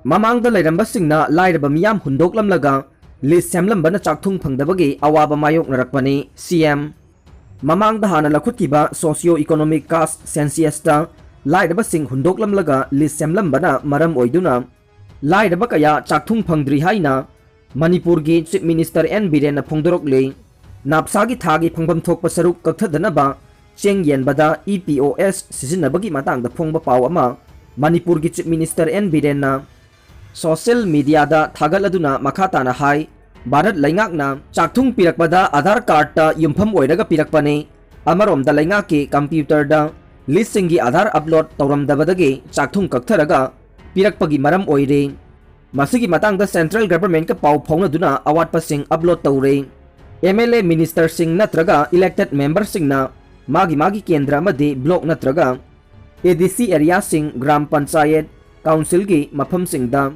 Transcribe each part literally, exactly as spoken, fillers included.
ꯃꯃꯥꯡꯗ ꯂꯩꯔꯝꯕꯁꯤꯡꯅ ꯂꯥꯏꯔꯕ ꯃꯤꯌꯥꯝ ꯍꯨꯟꯗꯣꯛꯂꯝꯂꯒ ꯂꯤꯁ ꯁꯦꯝꯂꯝꯕꯅ ꯆꯥꯛꯊꯨꯡ ꯐꯪꯗꯕꯒꯤ ꯑꯋꯥꯕ ꯃꯥꯌꯣꯛꯅꯔꯛꯄꯅꯤ꯫ ꯁꯤ ꯑꯦꯝ꯫ ꯃꯃꯥꯡꯗ ꯍꯥꯟꯅ ꯂꯧꯈꯠꯈꯤꯕ ꯁꯣꯁꯤꯌꯣ ꯏꯀꯣꯅꯣꯃꯤꯛ ꯀꯥꯁ ꯁꯦꯟꯁꯤꯌꯁꯇ ꯂꯥꯏꯔꯕꯁꯤꯡ ꯍꯨꯟꯗꯣꯛꯂꯝꯂꯒ ꯂꯤꯁ ꯁꯦꯝꯂꯝꯕꯅ ꯃꯔꯝ ꯑꯣꯏꯗꯨꯅ ꯂꯥꯏꯔꯕ ꯀꯌꯥ ꯆꯥꯛꯊꯨꯡ ꯐꯪꯗ꯭ꯔꯤ ꯍꯥꯏꯅ ꯃꯅꯤꯄꯨꯔꯒꯤ ꯆꯤꯐ ꯃꯤꯅꯤꯁꯇꯔ ꯑꯦꯟ ꯕꯤꯔꯦꯟꯅ ꯐꯣꯡꯗꯣꯔꯛꯂꯤ꯫ ꯅꯥꯞꯁꯥꯒꯤ ꯊꯥꯒꯤ ꯐꯪꯐꯝ ꯊꯣꯛꯄ ꯁꯔꯨꯛ ꯀꯛꯊꯗꯅꯕ ꯆꯦꯡ ꯌꯦꯟꯕꯗ ꯏ ꯄꯤ ꯑꯣ ꯑꯦꯁ ꯁꯤꯖꯤꯟꯅꯕꯒꯤ ꯃꯇꯥꯡꯗ ꯐꯣꯡꯕ ꯄꯥꯎ ꯑꯃ ꯃꯅꯤꯄꯨꯔꯒꯤ ꯆꯤꯐ ꯃꯤꯅꯤꯁꯇꯔ ꯑꯦꯟ ꯕꯤꯔꯦꯟꯅ ꯁꯣꯁꯤꯌꯦꯜ ꯃꯤꯗꯤꯌꯥꯗ ꯊꯥꯒꯠꯂꯗꯨꯅ ꯃꯈꯥ ꯇꯥꯅ ꯍꯥꯏ, ꯚꯥꯔꯠ ꯂꯩꯉꯥꯛꯅ ꯆꯥꯛꯊꯨꯡ ꯄꯤꯔꯛꯄꯗ ꯑꯥꯙꯥꯔ ꯀꯥꯔꯗꯇ ꯌꯨꯝꯐꯝ ꯑꯣꯏꯔꯒ ꯄꯤꯔꯛꯄꯅꯤ꯫ ꯑꯃꯔꯣꯝꯗ ꯂꯩꯉꯥꯛꯀꯤ ꯀꯝꯄ꯭ꯌꯨꯇꯔꯗ ꯂꯤꯁꯁꯤꯡꯒꯤ ꯑꯥꯙꯥꯔ ꯑꯞꯂꯣꯗ ꯇꯧꯔꯝꯗꯕꯗꯒꯤ ꯆꯥꯛꯊꯨꯡ ꯀꯛꯊꯔꯒ ꯄꯤꯔꯛꯄꯒꯤ ꯃꯔꯝ ꯑꯣꯏꯔꯤ꯫ ꯃꯁꯤꯒꯤ ꯃꯇꯥꯡꯗ ꯁꯦꯟꯇ꯭ꯔꯦꯜ ꯒꯚꯔꯟꯃꯦꯟꯠꯀ ꯄꯥꯎ ꯐꯥꯎꯅꯗꯨꯅ ꯑꯋꯥꯠꯄꯁꯤꯡ ꯑꯞꯂꯣꯗ ꯇꯧꯔꯦ꯫ ꯑꯦꯝ ꯑꯦꯜ ꯑꯦ, ꯃꯤꯅꯤꯁꯇꯔꯁꯤꯡ ꯅꯠꯇ꯭ꯔꯒ ꯏꯂꯦꯛꯇꯦꯗ ꯃꯦꯝꯕꯔꯁꯤꯡꯅ ꯃꯥꯒꯤ ꯃꯥꯒꯤ ꯀꯦꯟꯗ꯭ꯔ ꯑꯃꯗꯤ ꯕ꯭ꯂꯣꯛ ꯅꯠꯇ꯭ꯔꯒ ꯑꯦ ꯗꯤ ꯁꯤ ꯑꯦꯔꯤꯌꯥꯁꯤꯡ, ꯒ꯭ꯔꯥꯝ ꯄꯟꯆꯥꯌꯠ, ꯀꯥꯎꯟꯁꯤꯜꯒꯤ ꯃꯐꯝꯁꯤꯡꯗ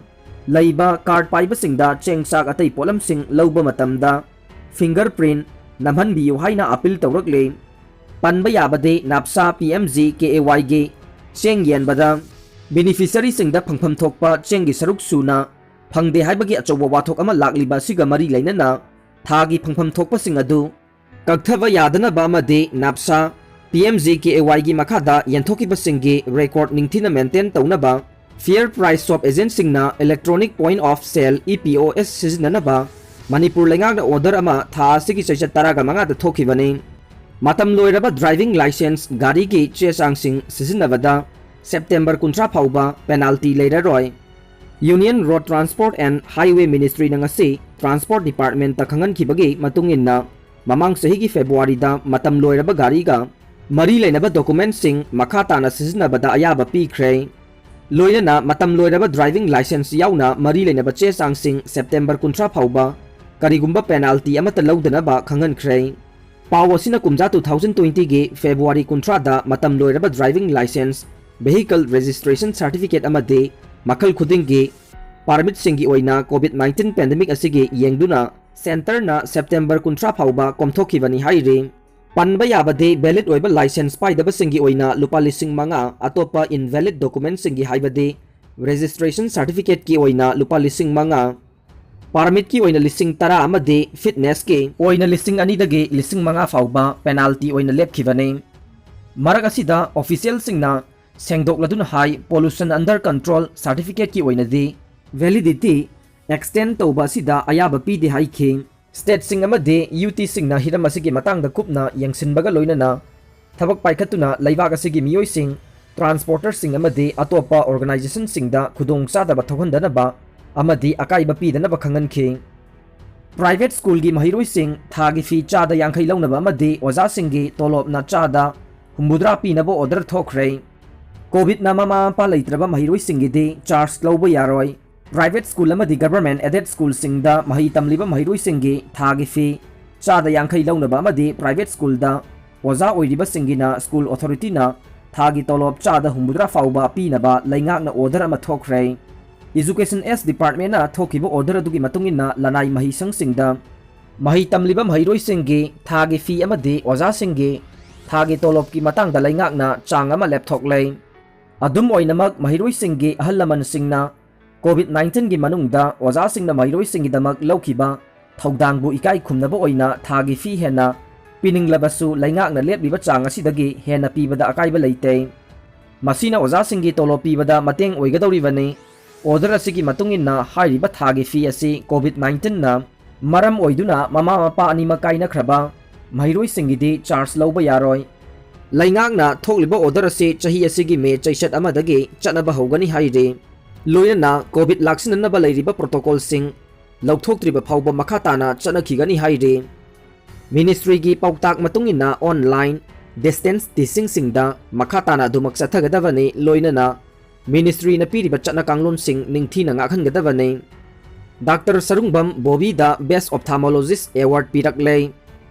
ꯂꯩꯕ ꯀꯥꯔꯗ ꯄꯥꯏꯕꯁꯤꯡꯗ ꯆꯦꯡ ꯆꯥꯛ ꯑꯇꯩ ꯄꯣꯠꯂꯝꯁꯤꯡ ꯂꯧꯕ ꯃꯇꯝꯗ ꯐꯤꯡꯒꯔ ꯄ꯭ꯔꯤꯟꯠ ꯅꯝꯍꯟꯕꯤꯌꯨ ꯍꯥꯏꯅ ꯑꯄꯤꯜ ꯇꯧꯔꯛꯂꯦ꯫ ꯄꯟꯕ ꯌꯥꯕꯗꯤ ꯅꯥꯞꯁꯥ P M G K A ꯋꯥꯏꯒꯤ ꯆꯦꯡ ꯌꯦꯟꯕꯗ ꯕꯦꯅꯤꯐꯤꯁꯔꯤꯁꯤꯡꯗ ꯐꯪꯐꯝ ꯊꯣꯛꯄ ꯆꯦꯡꯒꯤ ꯁꯔꯨꯛ ꯁꯨꯅ ꯐꯪꯗꯦ ꯍꯥꯏꯕꯒꯤ ꯑꯆꯧꯕ ꯋꯥꯊꯣꯛ ꯑꯃ ꯂꯥꯛꯂꯤꯕ ꯑꯁꯤꯒ ꯃꯔꯤ ꯂꯩꯅꯅ ꯊꯥꯒꯤ ꯐꯪꯐꯝ ꯊꯣꯛꯄꯁꯤꯡ ꯑꯗꯨ ꯀꯛꯊꯕ ꯌꯥꯗꯅꯕ ꯑꯃꯗꯤ ꯅꯥꯞꯁꯥ P M G K A ꯋꯥꯏꯒꯤ ꯃꯈꯥꯗ ꯌꯦꯟꯊꯣꯛꯈꯤꯕꯁꯤꯡꯒꯤ ꯔꯦꯀꯣꯔꯗ ꯅꯤꯡꯊꯤꯅ ꯃꯦꯟꯇꯦꯟ ꯇꯧꯅꯕ ꯐꯤꯌꯔ ꯄ꯭ꯔꯥꯏꯁ ꯁꯣꯞ ꯑꯦꯖꯦꯟꯠꯁꯤꯡꯅ electronic point of sale E P O S ꯁꯤꯖꯤꯟꯅꯅꯕ ꯃꯅꯤꯄꯨꯔ ꯂꯩꯉꯥꯛꯅ ꯑꯣꯔꯗꯔ ꯑꯃ ꯊꯥ ꯑꯁꯤꯒꯤ ꯆꯩꯆꯠ ꯇꯔꯥꯒ ꯃꯉꯥꯗ ꯊꯣꯛꯈꯤꯕꯅꯤ꯫ ꯃꯇꯝ ꯂꯣꯏꯔꯕ ꯗ꯭ꯔꯥꯏꯚꯤꯡ ꯂꯥꯏꯁꯦꯟꯁ ꯒꯥꯔꯤꯒꯤ ꯆꯦ ꯆꯥꯡꯁꯤꯡ ꯁꯤꯖꯤꯟꯅꯕꯗ ꯁꯦꯞꯇꯦꯝꯕꯔ ꯀꯨꯟꯊ꯭ꯔꯥ ꯐꯥꯎꯕ ꯄꯦꯅꯥꯜꯇꯤ ꯂꯩꯔꯔꯣꯏ꯫ Union road transport and highway ꯃꯤꯅꯤꯁꯇ꯭ꯔꯤꯅ ꯉꯁꯤ ꯇ꯭ꯔꯥꯟꯁꯄꯣꯔꯠ ꯗꯤꯄꯥꯔꯠꯃꯦꯟꯠꯇ ꯈꯪꯍꯟꯈꯤꯕꯒꯤ ꯃꯇꯨꯡ ꯏꯟꯅ, ꯃꯃꯥꯡ ꯆꯍꯤꯒꯤ ꯐꯦꯕ꯭ꯔꯨꯋꯥꯔꯤꯗ ꯃꯇꯝ ꯂꯣꯏꯔꯕ ꯒꯥꯔꯤꯒ ꯃꯔꯤ ꯂꯩꯅꯕ ꯗꯣꯀꯨꯃꯦꯟꯠꯁꯤꯡ ꯃꯈꯥ ꯇꯥꯅ ꯁꯤꯖꯤꯟꯅꯕꯗ ꯑꯌꯥꯕ ꯄꯤꯈ꯭ꯔꯦ꯫ ꯂꯣꯏꯅꯅ ꯃꯇꯝ ꯂꯣꯏꯔꯕ ꯗ꯭ꯔꯥꯏꯚꯤꯡ ꯂꯥꯏꯁꯦꯟꯁ ꯌꯥꯎꯅ ꯃꯔꯤ ꯂꯩꯅꯕ ꯆꯦ ꯆꯥꯡꯁꯤꯡ ꯁꯦꯞꯇꯦꯝꯕꯔ ꯀꯨꯟꯊ꯭ꯔꯥ ꯐꯥꯎꯕ ꯀꯔꯤꯒꯨꯝꯕ ꯄꯦꯅꯥꯜꯇꯤ ꯑꯃꯠꯇ ꯂꯧꯗꯅꯕ ꯈꯪꯍꯟꯈ꯭ꯔꯦ꯫ ꯄꯥꯎ ꯑꯁꯤꯅ ꯀꯨꯝꯖꯥ two thousand twenty ꯒꯤ ꯐꯦꯕ꯭ꯔꯨꯋꯥꯔꯤ ꯀꯨꯟꯊ꯭ꯔꯥꯗ ꯃꯇꯝ ꯂꯣꯏꯔꯕ driving licence, vehicle registration certificate ꯑꯃꯗꯤ ꯃꯈꯜ ꯈꯨꯗꯤꯡꯒꯤ ꯄꯥꯔꯃꯤꯠꯁꯤꯡꯒꯤ ꯑꯣꯏꯅ ꯀꯣꯚꯤꯗ nineteen ꯄꯦꯟꯗꯦꯃꯤꯛ ꯑꯁꯤꯒꯤ ꯌꯦꯡꯗꯨꯅ ꯁꯦꯟꯇꯔꯅ ꯁꯦꯞꯇꯦꯝꯕꯔ ꯀꯨꯟꯊ꯭ꯔꯥ ꯐꯥꯎꯕ ꯀꯣꯝꯊꯣꯛꯈꯤꯕꯅꯤ ꯍꯥꯏꯔꯤ꯫ ꯄꯟꯕ ꯌꯥꯕꯗꯤ, ꯚꯦꯂꯤꯗ ꯑꯣꯏꯕ ꯂꯥꯏꯁꯦꯟꯁ ꯄꯥꯏꯗꯕꯁꯤꯡꯒꯤ ꯑꯣꯏꯅ ꯂꯨꯄꯥ ꯂꯤꯁꯤꯡ ꯃꯉꯥ, ꯑꯇꯣꯞꯄ ꯏꯟꯚꯦꯂꯤꯗ ꯗꯣꯀꯨꯃꯦꯟꯠꯁꯤꯡꯒꯤ ꯍꯥꯏꯕꯗꯤ Registration certificate ꯀꯤ ꯑꯣꯏꯅ ꯂꯨꯄꯥ ꯂꯤꯁꯤꯡ ꯃꯉꯥ, permit ꯀꯤ ꯑꯣꯏꯅ ꯂꯤꯁꯤꯡ ꯇꯔꯥ ꯑꯃꯗꯤ fitness ꯀꯤ ꯑꯣꯏꯅ ꯂꯤꯁꯤꯡ ꯑꯅꯤꯗꯒꯤ ꯂꯤꯁꯤꯡ ꯃꯉꯥ ꯐꯥꯎꯕ penalty ꯑꯣꯏꯅ ꯂꯦꯞꯈꯤꯕꯅꯤ꯫ ꯃꯔꯛ ꯑꯁꯤꯗ official ꯁꯤꯡꯅ ꯁꯦꯡꯗꯣꯛꯂꯗꯨꯅ ꯍꯥꯏ, pollution under control certificate ꯀꯤ ꯑꯣꯏꯅꯗꯤ validity extend ꯇꯧꯕ ꯑꯁꯤꯗ ꯑꯌꯥꯕ ꯄꯤꯗꯦ ꯍꯥꯏꯈꯤ꯫ State ꯁꯤꯡ ꯑꯃꯗꯤ UT ꯁꯤꯡꯅ ꯍꯤꯔꯝ ꯑꯁꯤꯒꯤ ꯃꯇꯥꯡꯗ ꯀꯨꯞꯅ ꯌꯦꯡꯁꯤꯟꯕꯒ ꯂꯣꯏꯅꯅ ꯊꯕꯛ ꯄꯥꯏꯈꯠꯇꯨꯅ ꯂꯩꯕꯥꯛ ꯑꯁꯤꯒꯤ ꯃꯤꯑꯣꯏꯁꯤꯡ, transporter ꯁꯤꯡ ꯑꯃꯗꯤ ꯑꯇꯣꯞꯄ organization ꯁꯤꯡꯗ ꯈꯨꯗꯣꯡꯆꯥꯗꯕ ꯊꯣꯛꯍꯟꯗꯅꯕ ꯑꯃꯗꯤ ꯑꯀꯥꯏꯕ ꯄꯤꯗꯅꯕ ꯈꯪꯍꯟꯈꯤ꯫ Private school ꯒꯤ ꯃꯍꯩꯔꯣꯏꯁꯤꯡ ꯊꯥꯒꯤ fee ꯆꯥꯗ ꯌꯥꯡꯈꯩ ꯂꯧꯅꯕ ꯑꯃꯗꯤ ꯑꯣꯖꯥꯁꯤꯡꯒꯤ ꯇꯣꯂꯣꯞꯅ ꯆꯥꯗ ꯍꯨꯝꯐꯨꯇꯔꯥ ꯄꯤꯅꯕ order ꯊꯣꯛꯈ꯭ꯔꯦ꯫ COVID ꯅ ꯃꯃꯥ ꯃꯄꯥ ꯂꯩꯇ꯭ꯔꯕ ꯃꯍꯩꯔꯣꯏꯁꯤꯡꯒꯤꯗꯤ charge ꯂꯧꯕ ꯌꯥꯔꯣꯏ꯫ Private school ꯑꯃꯗꯤ government aided school ꯁꯤꯡꯗ ꯃꯍꯩ ꯇꯝꯂꯤꯕ ꯃꯍꯩꯔꯣꯏꯁꯤꯡꯒꯤ ꯊꯥꯒꯤ fee ꯆꯥꯗ ꯌꯥꯡꯈꯩ ꯂꯧꯅꯕ ꯑꯃꯗꯤ private school ꯗ ꯑꯣꯖꯥ ꯑꯣꯏꯔꯤꯕꯁꯤꯡꯒꯤꯅ school authority ꯅ ꯊꯥꯒꯤ ꯇꯣꯂꯣꯞ ꯆꯥꯗ ꯍꯨꯝꯐꯨꯇꯔꯥ ꯐꯥꯎꯕ ꯄꯤꯅꯕ ꯂꯩꯉꯥꯛꯅ order ꯑꯃ ꯊꯣꯛꯈ꯭ꯔꯦ꯫ Education S Department ꯅ ꯊꯣꯛꯈꯤꯕ order ꯑꯗꯨꯒꯤ ꯃꯇꯨꯡ ꯏꯟꯅ ꯂꯅꯥꯏ ꯃꯍꯩꯁꯪꯁꯤꯡꯗ ꯃꯍꯩ ꯇꯝꯂꯤꯕ ꯃꯍꯩꯔꯣꯏꯁꯤꯡꯒꯤ ꯊꯥꯒꯤ fee ꯑꯃꯗꯤ ꯑꯣꯖꯥꯁꯤꯡꯒꯤ ꯊꯥꯒꯤ ꯇꯣꯂꯣꯞꯀꯤ ꯃꯇꯥꯡꯗ ꯂꯩꯉꯥꯛꯅ ꯆꯥꯡ ꯑꯃ ꯂꯦꯞꯊꯣꯛꯂꯦ꯫ ꯑꯗꯨꯝ ꯑꯣꯏꯅꯃꯛ, ꯃꯍꯩꯔꯣꯏꯁꯤꯡꯒꯤ ꯑꯍꯜ ꯂꯃꯟꯁꯤꯡꯅ COVID nineteen ꯒꯤ ꯃꯅꯨꯡꯗ ꯑꯣꯖꯥꯁꯤꯡꯅ ꯃꯍꯩꯔꯣꯏꯁꯤꯡꯒꯤꯗꯃꯛ ꯂꯧꯈꯤꯕ ꯊꯧꯗꯥꯡꯕꯨ ꯏꯀꯥꯏ ꯈꯨꯝꯅꯕ ꯑꯣꯏꯅ ꯊꯥꯒꯤ fee ꯍꯦꯟꯅ ꯄꯤꯅꯤꯡꯂꯕꯁꯨ, ꯂꯩꯉꯥꯛꯅ ꯂꯦꯞꯂꯤꯕ ꯆꯥꯡ ꯑꯁꯤꯗꯒꯤ ꯍꯦꯟꯅ ꯄꯤꯕꯗ ꯑꯀꯥꯏꯕ ꯂꯩꯇꯦ꯫ ꯃꯁꯤꯅ ꯑꯣꯖꯥꯁꯤꯡꯒꯤ ꯇꯣꯂꯣꯞ ꯄꯤꯕꯗ ꯃꯇꯦꯡ ꯑꯣꯏꯒꯗꯧꯔꯤꯕꯅꯤ꯫ Order ꯑꯁꯤꯒꯤ ꯃꯇꯨꯡ ꯏꯟꯅ, ꯍꯥꯏꯔꯤꯕ ꯊꯥꯒꯤ fee ꯑꯁꯤ COVID nineteen ꯅ ꯃꯔꯝ ꯑꯣꯏꯗꯨꯅ ꯃꯃꯥ ꯃꯄꯥ ꯑꯅꯤꯃꯛ ꯀꯥꯏꯅꯈ꯭ꯔꯕ ꯃꯍꯩꯔꯣꯏꯁꯤꯡꯒꯤꯗꯤ charge ꯂꯧꯕ ꯌꯥꯔꯣꯏ꯫ ꯂꯩꯉꯥꯛꯅ ꯊꯣꯛꯂꯤꯕ order ꯑꯁꯤ ꯆꯍꯤ ꯑꯁꯤꯒꯤ ꯃꯦ ꯆꯩꯆꯠ ꯑꯃꯗꯒꯤ ꯆꯠꯅꯕ ꯍꯧꯒꯅꯤ ꯍꯥꯏꯔꯤ꯫ ꯂꯣꯏꯅꯅ COVID ꯂꯥꯛꯁꯤꯟꯅꯅꯕ ꯂꯩꯔꯤꯕ protocol ꯁꯤꯡ ꯂꯧꯊꯣꯛꯇ꯭ꯔꯤꯕ ꯐꯥꯎꯕ ꯃꯈꯥ ꯇꯥꯅ ꯆꯠꯅꯈꯤꯒꯅꯤ ꯍꯥꯏꯔꯤ꯫ Ministry ꯒꯤ ꯄꯥꯎꯇꯥꯛ ꯃꯇꯨꯡ ꯏꯟꯅ online distance teaching ꯁꯤꯡꯗ ꯃꯈꯥ ꯇꯥꯅ ꯑꯗꯨꯃꯛ ꯆꯠꯊꯒꯗꯕꯅꯤ, ꯂꯣꯏꯅꯅ Ministry ꯅ ꯄꯤꯔꯤꯕ ꯆꯠꯅ ꯀꯥꯡꯂꯣꯟꯁꯤꯡ ꯅꯤꯡꯊꯤꯅ ꯉꯥꯛꯍꯟꯒꯗꯕꯅꯤ꯫ Doctor Sarungbam ꯕꯣꯕꯤꯗ Best Ophthalmologist Award ꯄꯤꯔꯛꯂꯦ꯫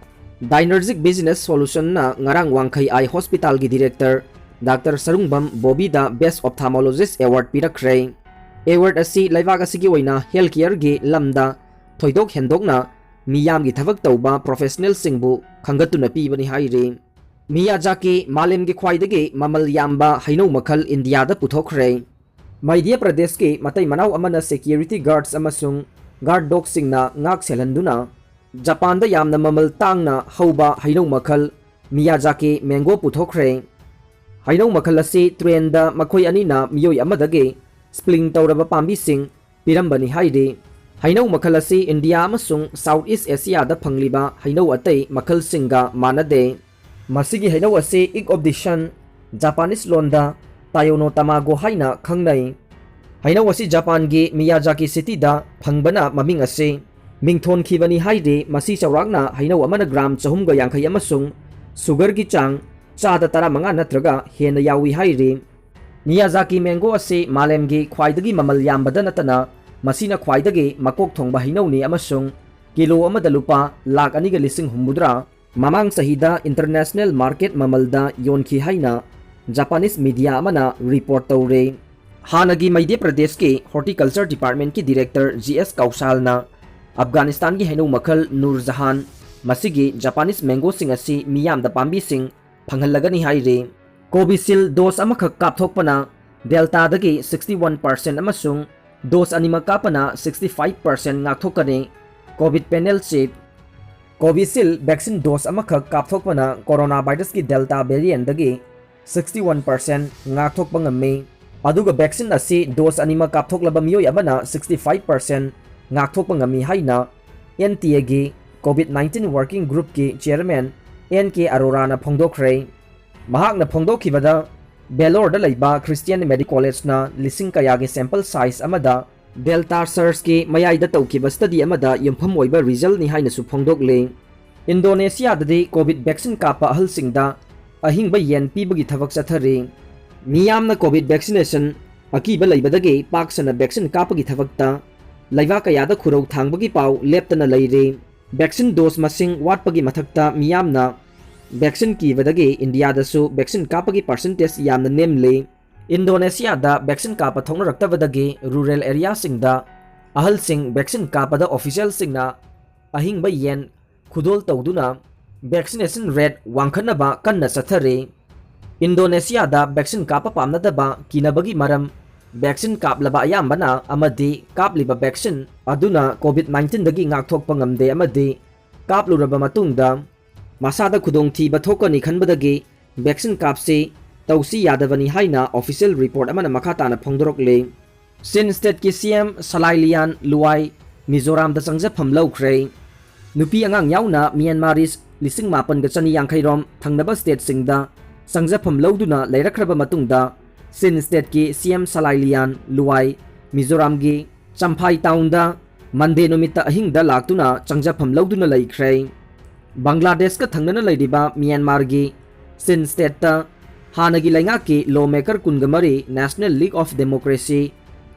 Dynergic Business Solution ꯅ ꯉꯔꯥꯡ ꯋꯥꯡꯈꯩ Eye Hospital ꯒꯤ Director Doctor Sarungbam ꯕꯣꯕꯤꯗ Best Ophthalmologist Award ꯄꯤꯔꯛꯈ꯭ꯔꯦ꯫ Award ꯑꯁꯤ ꯂꯩꯕꯥꯛ ꯑꯁꯤꯒꯤ ꯑꯣꯏꯅ health care ꯒꯤ ꯂꯝꯗ ꯊꯣꯏꯗꯣꯛ ꯍꯦꯟꯗꯣꯛꯅ ꯃꯤꯌꯥꯝꯒꯤ ꯊꯕꯛ ꯇꯧꯕ professional ꯁꯤꯡꯕꯨ ꯈꯪꯒꯠꯇꯨꯅ ꯄꯤꯕꯅꯤ ꯍꯥꯏꯔꯤ꯫ ꯃꯤꯌꯥꯖꯥꯀꯤ ꯃꯥꯂꯦꯝꯒꯤ ꯈ꯭ꯋꯥꯏꯗꯒꯤ ꯃꯃꯜ ꯌꯥꯝꯕ ꯍꯩꯅꯧ ꯃꯈꯜ ꯏꯟꯗꯤꯌꯥꯗ ꯄꯨꯊꯣꯛꯈ꯭ꯔꯦ꯫ ꯃꯙ꯭ꯌ ꯄ꯭ꯔꯗꯦꯁꯀꯤ ꯃꯇꯩ ꯃꯅꯥꯎ ꯑꯃꯅ security guards ꯑꯃꯁꯨꯡ guard dogꯁꯤꯡꯅ ꯉꯥꯛ ꯁꯦꯜꯍꯟꯗꯨꯅ ꯖꯄꯥꯟꯗ ꯌꯥꯝꯅ ꯃꯃꯜ ꯇꯥꯡꯅ ꯍꯧꯕ ꯍꯩꯅꯧ ꯃꯈꯜ ꯃꯤꯌꯥꯖꯥꯀꯤ mango ꯄꯨꯊꯣꯛꯈ꯭ꯔꯦ꯫ ꯍꯩꯅꯧ ꯃꯈꯜ ꯑꯁꯤ trainꯗ ꯃꯈꯣꯏ ꯑꯅꯤꯅ ꯃꯤꯑꯣꯏ ꯑꯃꯗꯒꯤ spring ꯇꯧꯔꯕ ꯄꯥꯝꯕꯤꯁꯤꯡ ꯄꯤꯔꯝꯕꯅꯤ ꯍꯥꯏꯔꯤ꯫ ꯍꯩꯅꯧ ꯃꯈꯜ ꯑꯁꯤ ꯏꯟꯗꯤꯌꯥ ꯑꯃꯁꯨꯡ South East Asiaꯗ ꯐꯪꯂꯤꯕ ꯍꯩꯅꯧ ꯑꯇꯩ ꯃꯈꯜꯁꯤꯡꯒ ꯃꯥꯟꯅꯗꯦ꯫ ꯃꯁꯤꯒꯤ ꯍꯩꯅꯧ ꯑꯁꯤ Ig of the Sun, Japanese ꯂꯣꯟꯗ Tayono Tamago ꯍꯥꯏꯅ ꯈꯪꯅꯩ꯫ ꯍꯩꯅꯧ ꯑꯁꯤ ꯖꯄꯥꯟꯒꯤ ꯃꯤꯌꯥꯖꯥꯀꯤ ꯁꯤꯇꯤꯗ ꯐꯪꯕꯅ ꯃꯃꯤꯡ ꯑꯁꯤ ꯃꯤꯡꯊꯣꯟꯈꯤꯕꯅꯤ ꯍꯥꯏꯔꯤ꯫ ꯃꯁꯤ ꯆꯥꯎꯔꯥꯛꯅ ꯍꯩꯅꯧ ꯑꯃꯅ gram ꯆꯍꯨꯝꯒ ꯌꯥꯡꯈꯩ ꯑꯃꯁꯨꯡ sugarꯒꯤ ꯆꯥꯡ ꯆꯥꯗ ꯇꯔꯥꯃꯉꯥ ꯅꯠꯇ꯭ꯔꯒ ꯍꯦꯟꯅ ꯌꯥꯎꯏ ꯍꯥꯏꯔꯤ꯫ ꯃꯤꯌꯥꯖꯥꯀꯤ mango ꯑꯁꯤ ꯃꯥꯂꯦꯝꯒꯤ ꯈ꯭ꯋꯥꯏꯗꯒꯤ ꯃꯃꯜ ꯌꯥꯝꯕꯗ ꯅꯠꯇꯅ ꯃꯁꯤꯅ ꯈ꯭ꯋꯥꯏꯗꯒꯤ ꯃꯀꯣꯛ ꯊꯣꯡꯕ ꯍꯩꯅꯧꯅꯤ ꯑꯃꯁꯨꯡ ꯀꯤꯂꯣ ꯑꯃꯗ ꯂꯨꯄꯥ ꯂꯥꯈ ꯑꯅꯤꯒ ꯂꯤꯁꯤꯡ ꯍꯨꯝꯐꯨꯇꯔꯥ ꯃꯃꯥꯡ ꯆꯍꯤꯗ international market ꯃꯃꯜꯗ ꯌꯣꯟꯈꯤ ꯍꯥꯏꯅ Japanese media ꯑꯃꯅ report ꯇꯧꯔꯦ꯫ ꯍꯥꯟꯅꯒꯤ ꯃꯙ꯭ꯌ ꯄ꯭ꯔꯗꯦꯁꯀꯤ Horticulture Departmentꯀꯤ director G S ꯀꯧꯁꯥꯜꯅ ꯑꯐꯒꯥꯅꯤꯁꯇꯥꯟꯒꯤ ꯍꯩꯅꯧ ꯃꯈꯜ ꯅꯨꯔ ꯖꯍꯥꯟ, ꯃꯁꯤꯒꯤ Japanese mangoꯁꯤꯡ ꯑꯁꯤ ꯃꯤꯌꯥꯝꯗ ꯄꯥꯝꯕꯤꯁꯤꯡ ꯐꯪꯍꯜꯂꯒꯅꯤ ꯍꯥꯏꯔꯤ꯫ Covishield dose ꯑꯃꯈꯛ ꯀꯥꯞꯊꯣꯛꯄꯅ Deltaꯗꯒꯤ sixty one percent ꯑꯃꯁꯨꯡ dose ꯑꯅꯤꯃꯛ ꯀꯥꯞꯄꯅ sixty five percent ꯉꯥꯛꯊꯣꯛꯀꯅꯤ꯫ Covid panel chief, Covishield vaccine dose ꯑꯃꯈꯛ ꯀꯥꯞꯊꯣꯛꯄꯅ coronavirusꯀꯤ Delta variantꯗꯒꯤ sixty one percent ꯉꯥꯛꯊꯣꯛꯄ ꯉꯝꯃꯤ꯫ ꯑꯗꯨꯒ vaccine ꯑꯁꯤ dose ꯑꯅꯤꯃꯛ ꯀꯥꯞꯊꯣꯛꯂꯕ ꯃꯤꯑꯣꯏ ꯑꯃꯅ sixty five percent ꯉꯥꯛꯊꯣꯛꯄ ꯉꯝꯃꯤ ꯍꯥꯏꯅ N T Aꯒꯤ Covid nineteen working groupꯀꯤ chairman N K Aroraꯅ ꯐꯣꯡꯗꯣꯛꯈ꯭ꯔꯦ꯫ ꯃꯍꯥꯛꯅ ꯐꯣꯡꯗꯣꯛꯈꯤꯕꯗ, Vellorꯗ ꯂꯩꯕ Christian Medical Collegeꯅ ꯂꯤꯁꯤꯡ ꯀꯌꯥꯒꯤ sample size ꯑꯃꯗ Delta surgeꯀꯤ ꯃꯌꯥꯏꯗ ꯇꯧꯈꯤꯕ study ꯑꯃꯗ ꯌꯨꯝꯐꯝ ꯑꯣꯏꯕ resultꯅꯤ ꯍꯥꯏꯅꯁꯨ ꯐꯣꯡꯗꯣꯛꯂꯤ꯫ ꯏꯟꯗꯣꯅꯦꯁꯤꯌꯥꯗꯗꯤ Covid vaccine ꯀꯥꯞꯄ ꯑꯍꯜꯁꯤꯡꯗ ꯑꯍꯤꯡꯕ ꯌꯦꯟ ꯄꯤꯕꯒꯤ ꯊꯕꯛ ꯆꯠꯊꯔꯤ꯫ ꯃꯤꯌꯥꯝꯅ Covid vaccination ꯑꯀꯤꯕ ꯂꯩꯕꯗꯒꯤ ꯄꯥꯛ ꯁꯟꯅ vaccine ꯀꯥꯞꯄꯒꯤ ꯊꯕꯛꯇ ꯂꯩꯕꯥꯛ ꯀꯌꯥꯗ ꯈꯨꯔꯧ ꯊꯥꯡꯕꯒꯤ ꯄꯥꯎ ꯂꯦꯞꯇꯅ ꯂꯩꯔꯤ꯫ Vaccine dose ꯃꯁꯤꯡ ꯋꯥꯠꯄꯒꯤ ꯃꯊꯛꯇ ꯃꯤꯌꯥꯝꯅ vaccine ꯀꯤꯕꯗꯒꯤ ꯏꯟꯗꯤꯌꯥꯗꯁꯨ vaccine ꯀꯥꯞꯄꯒꯤ percentage ꯌꯥꯝꯅ ꯅꯦꯝꯂꯤ꯫ ꯏꯟꯗꯣꯅꯦꯁꯤꯌꯥꯗ vaccine ꯀꯥꯞꯄ ꯊꯣꯛꯅꯔꯛꯇꯕꯗꯒꯤ rural areaꯁꯤꯡꯗ ꯑꯍꯜꯁꯤꯡ vaccine ꯀꯥꯞꯄꯗ officialꯁꯤꯡꯅ ꯑꯍꯤꯡꯕ ꯌꯦꯟ ꯈꯨꯗꯣꯜ ꯇꯧꯗꯨꯅ vaccination rate ꯋꯥꯡꯈꯠꯅꯕ ꯀꯟꯅ ꯆꯠꯊꯔꯤ꯫ ꯏꯟꯗꯣꯅꯦꯁꯤꯌꯥꯗ vaccine ꯀꯥꯞꯄ ꯄꯥꯝꯅꯗꯕ ꯀꯤꯅꯕꯒꯤ ꯃꯔꯝ vaccine ꯀꯥꯞꯂꯕ ꯑꯌꯥꯝꯕꯅ ꯑꯃꯗꯤ ꯀꯥꯞꯂꯤꯕ vaccine ꯑꯗꯨꯅ COVID nineteen ꯗꯒꯤ ꯉꯥꯛꯊꯣꯛꯄ ꯉꯝꯗꯦ ꯑꯃꯗꯤ ꯀꯥꯞꯂꯨꯔꯕ ꯃꯇꯨꯡꯗ ꯃꯁꯥꯗ ꯈꯨꯗꯣꯡꯊꯤꯕ ꯊꯣꯛꯀꯅꯤ ꯈꯟꯕꯗꯒꯤ vaccine ꯀꯥꯞꯁꯤ ꯇꯧꯁꯤ ꯌꯥꯗꯕꯅꯤ ꯍꯥꯏꯅ official report ꯑꯃꯅ ꯃꯈꯥ ꯇꯥꯅ ꯐꯣꯡꯗꯣꯔꯛꯂꯤ꯫ Chin state ꯀꯤ C M ꯁꯂꯥꯏ ꯂꯤꯌꯥꯟ ꯂꯨꯋꯥꯏ ꯃꯤꯖꯣꯔꯥꯝꯗ ꯆꯪꯖꯐꯝ ꯂꯧꯈ꯭ꯔꯦ꯫ ꯅꯨꯄꯤ ꯑꯉꯥꯡ ꯌꯥꯎꯅ Myanmarese ꯂꯤꯁꯤꯡ ꯃꯥꯄꯟꯒ ꯆꯅꯤ ꯌꯥꯡꯈꯩ ꯔꯣꯝ ꯊꯪꯅꯕ state ꯁꯤꯡꯗ ꯆꯪꯖꯐꯝ ꯂꯧꯗꯨꯅ ꯂꯩꯔꯛꯈ꯭ꯔꯕ ꯃꯇꯨꯡꯗ, Chin state ꯀꯤ C M ꯁꯂꯥꯏ ꯂꯤꯌꯥꯟ ꯂꯨꯋꯥꯏ ꯃꯤꯖꯣꯔꯥꯝꯒꯤ ꯆꯝꯐꯥꯏ town ꯗ Monday ꯅꯨꯃꯤꯠꯇ ꯑꯍꯤꯡꯗ ꯂꯥꯛꯇꯨꯅ ꯆꯪꯖꯐꯝ ꯂꯧꯗꯨꯅ ꯂꯩꯈ꯭ꯔꯦ꯫ ꯕꯪꯒ꯭ꯂꯥꯗꯦꯁꯀ ꯊꯪꯅꯅ ꯂꯩꯔꯤꯕ ꯃ꯭ꯌꯥꯟꯃꯥꯔꯒꯤ ꯆꯤꯟ state ꯇ ꯍꯥꯟꯅꯒꯤ ꯂꯩꯉꯥꯛꯀꯤ law maker ꯀꯨꯟꯒ ꯃꯔꯤ National League of Democracy,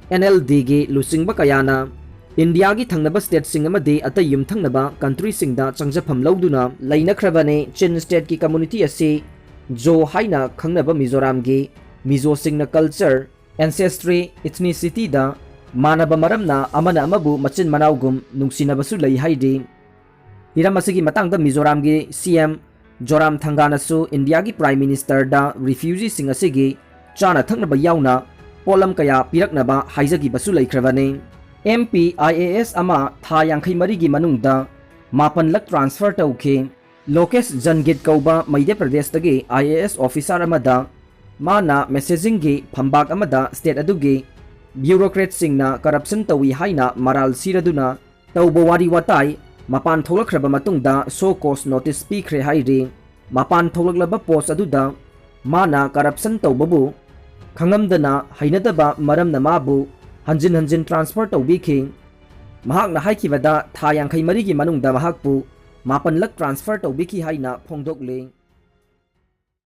N L D ꯒꯤ ꯂꯨꯆꯤꯡꯕ ꯀꯌꯥꯅ ꯏꯟꯗꯤꯌꯥꯒꯤ ꯊꯪꯅꯕ state ꯁꯤꯡ ꯑꯃꯗꯤ ꯑꯇꯩ ꯌꯨꯝꯊꯪꯅꯕ country ꯁꯤꯡꯗ ꯆꯪꯖꯐꯝ ꯂꯧꯗꯨꯅ ꯂꯩꯅꯈ꯭ꯔꯕꯅꯤ꯫ ꯆꯤꯟ state ꯀꯤ community ꯑꯁꯤ ꯖꯣ ꯍꯥꯏꯅ ꯈꯪꯅꯕ ꯃꯤꯖꯣꯔꯥꯝꯒꯤ ꯃꯤꯖꯣꯁꯤꯡꯅ culture, ancestry, ethnicity ꯗ ꯃꯥꯟꯅꯕ ꯃꯔꯝꯅ ꯑꯃꯅ ꯑꯃꯕꯨ ꯃꯆꯤꯟ ꯃꯅꯥꯎꯒꯨꯝ ꯅꯨꯡꯁꯤꯅꯕꯁꯨ ꯂꯩ ꯍꯥꯏꯔꯤ꯫ ꯍꯤꯔꯝ ꯑꯁꯤꯒꯤ ꯃꯇꯥꯡꯗ ꯃꯤꯖꯣꯔꯥꯝꯒꯤ C M ꯖꯣꯔꯥꯝ ꯊꯪꯒꯥꯅꯁꯨ ꯏꯟꯗꯤꯌꯥꯒꯤ Prime Minister ꯗ refugee ꯁꯤꯡ ꯑꯁꯤꯒꯤ ꯆꯥꯅ ꯊꯛꯅꯕ ꯌꯥꯎꯅ ꯄꯣꯠꯂꯝ ꯀꯌꯥ ꯄꯤꯔꯛꯅꯕ ꯍꯥꯏꯖꯈꯤꯕꯁꯨ ꯂꯩꯈ꯭ꯔꯕꯅꯤ꯫ M P I A S ꯑꯃ ꯊꯥ ꯌꯥꯡꯈꯩ ꯃꯔꯤꯒꯤ ꯃꯅꯨꯡꯗ ꯃꯥꯄꯟꯂꯛ transfer ꯇꯧꯈꯤ꯫ ꯂꯣꯀꯦꯁ ꯖꯟꯒꯤꯠ ꯀꯧꯕ ꯃꯙ꯭ꯌ ꯄ꯭ꯔꯗꯦꯁꯇꯒꯤ I A S officer ꯑꯃꯗ ꯃꯥꯅ messaging ꯒꯤ ꯐꯝꯕꯥꯛ ꯑꯃꯗ state ꯑꯗꯨꯒꯤ bureaucrat ꯁꯤꯡꯅ corruption ꯇꯧꯏ ꯍꯥꯏꯅ ꯃꯔꯥꯜ ꯁꯤꯔꯗꯨꯅ ꯇꯧꯕ ꯋꯥꯔꯤ ꯋꯥꯇꯥꯏ ꯃꯄꯥꯟ ꯊꯣꯛꯂꯛꯈ꯭ꯔꯕ ꯃꯇꯨꯡꯗ show cause notice ꯄꯤꯈ꯭ꯔꯦ ꯍꯥꯏꯔꯤ꯫ ꯃꯄꯥꯟ ꯊꯣꯛꯂꯛꯂꯕ post ꯑꯗꯨꯗ ꯃꯥꯅ corruption ꯇꯧꯕꯕꯨ ꯈꯪꯉꯝꯗꯅ ꯍꯩꯅꯗꯕ ꯃꯔꯝꯅ ꯃꯥꯕꯨ ꯍꯟꯖꯤꯟ ꯍꯟꯖꯤꯟ transfer ꯇꯧꯕꯤꯈꯤ꯫ ꯃꯍꯥꯛꯅ ꯍꯥꯏꯈꯤꯕꯗ ꯊꯥ ꯌꯥꯡꯈꯩ ꯃꯔꯤꯒꯤ ꯃꯅꯨꯡꯗ ꯃꯍꯥꯛꯄꯨ ꯃꯥꯄꯟꯂꯛ transfer ꯇꯧꯕꯤꯈꯤ ꯍꯥꯏꯅ ꯐꯣꯡꯗꯣꯛꯂꯤ꯫